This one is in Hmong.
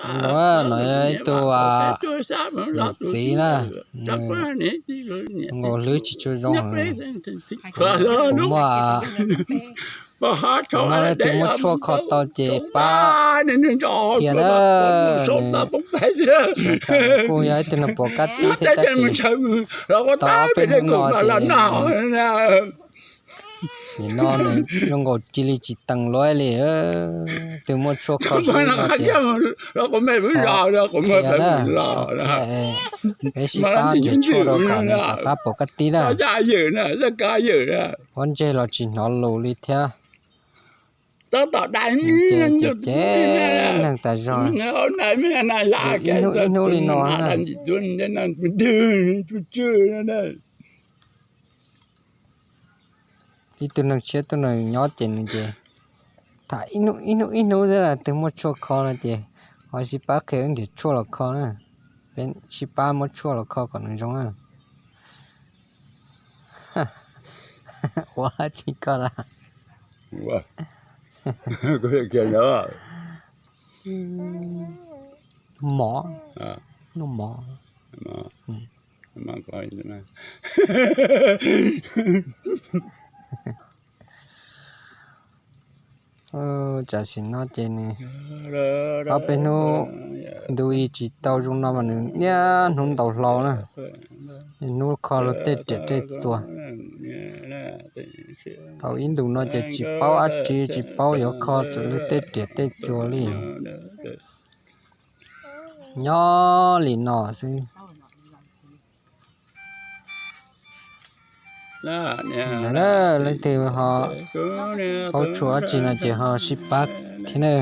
Zoo, no yog ib tug niam txiv na, nkaus hlwb tsis tshua zoo. Kuv muaj no leej twg muaj tshuaj kho tau ces pab thiab na. Nws kuj yog ib tug neeg puas kab tib thiab tab sis tau ob peb hnub no ces nim no nws zoo nkaus cia li tsis tees luaj li. Twg muaj tshuaj kho hlwb no ces thiab na, peb sib pab nrhiav tshuaj rau kom nws rov qab puas kab tib na. Pob ntseg los tsis hnov lus li thiab. Ces ces neeg tas zog, ib hnub ib hnub li no na. Ib tug neeg tshiab tuaj nws nyob ces nws ces tham ib hnub ib hnub ib hnub xwb, twg muaj tshuaj kho no ces ho sib pab qhia wb nrhiav tshuaj los kho na. Peb sib pab muab tshuaj los kho kom nws zoo na. Ua tsis kho lawm. Mov, noj mov. Tam sim no ces nws ob peb hnub ntu ib tsis tau zoo no mas nws niaj hnub ntaus hlau na. Niaj hnub kho luag tej riam tej txuas. Tau ib ntus no ces tsis paub dab tsi, tsis paub yuav kho luag tej riam tej txuas li. Nyob li no xwb. Ntawd na, leej twg ho paub tshuaj dab tsi no ces ho sib pab thiab na.